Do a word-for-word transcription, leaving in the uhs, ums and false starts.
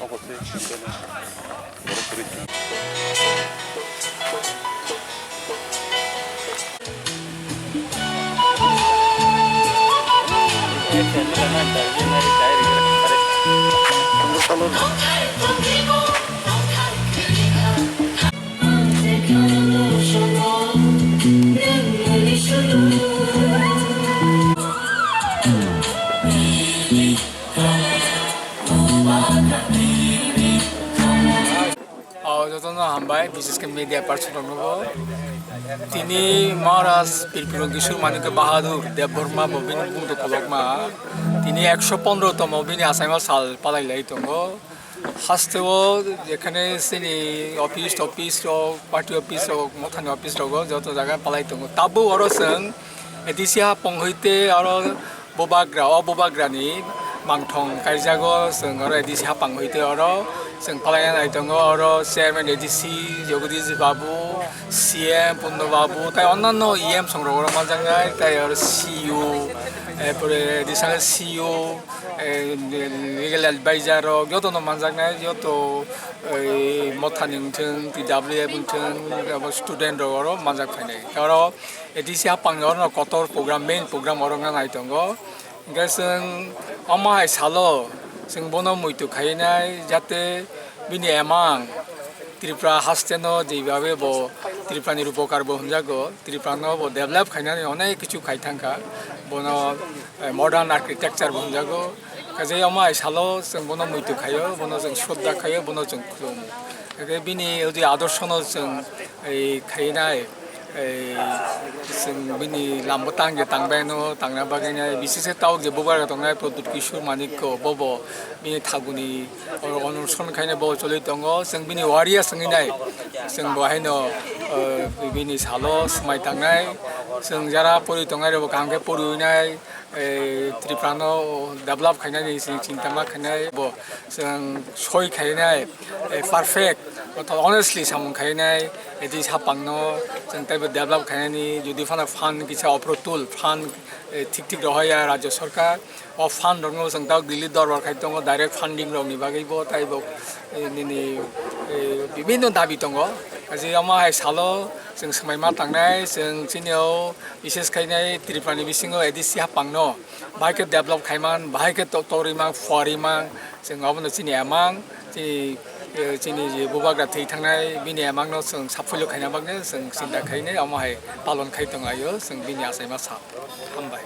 jotono hambai, bises khe media person rokno bo. Tini Maharaj Pirpiro Kishore Manikya Bahadur Debbarma bo bini bumung kolokma. Tini ekso pondro tomo bini achaima sal palai lai tongo. Haste o jekhane chini office topis rok, party office rok, mothani office rogo joto jaga palai tongo. Tabuk oro chwng A D C hapung hoite oro Bubagra, o Bubagrani mangthong kaijago, chwng oro A D C hapang hoite oro chwng palaina nai tongo, oro chairman A D C Jagadish Babu, C M Purno Babu, tai onnanno E M songrok oro manjaknai, tai oro C U, erpore additional C U, eh, legal advisor rok jotono manjaknai, joto, eh, mothani wngthung, T W F wngthung, abo student rok oro manjak phainai. Oro A D C hapang oro kotor program, main program oro wngna nai tongo. Hingke chwng omo hai salo chwng bono muitu khainai, jate bini emang Tripura haste no jeibabe bo Tripura ni rupokar bo hwnjago, Tripura no bo develop khainani onek kichu khai thangkha, bono, eh, modern architecture bo hwnjago. Kaje omo hai salo chwng bono muitu khaio, bono chwng sroddha khaio, bono chwng khulumo. Hingke bini odi adorsho no chwng, eh, khainai. Ei, chwng bini lambo tang je tangbaino, tangna bagwino, bises khe tabuk je bubagra tongnai Pradyut Kishore Manikya, bobo bini thaguni oro onuson khaina bo choli tongo. Chwng bini warriors wngwi nai, chwng bo haino, eh, bini salo swmai tangnai, chwng jara pori tongnai rokbo kaham khe poriwinai, eh, Tripura no develop khainani chwng chintama khainai, bo chwng soi khainai, eh, perfect, oto honestly samung khainai, edi sapang no chwng teibo develop khainani, jodi phano fund kisa opro tool fund, eh, thik thik rohorya Rajya Sarkar, o fund rok no chwng ta Delhi dorbar khai tongo, direct funding rok ni bagwi bo teibo, eh, nini, eh, bibinno dabi tongo, kaje omo hai salo chwng swmai ma tangnai, chwng chini o bises khainai Tripura ni bisingo A D C hapang no bahai khe develop khaiman, bahai khe to-, torwi mang, phuarwi mang, chwng abono chini emang, chini, eh, chini je bubagra thwi thangnai, bini emang no chwng saphulio khaina bagwi chwng chinta khainai, omo hai palon khai tong laio, chwng bini achaima sa. Hambai.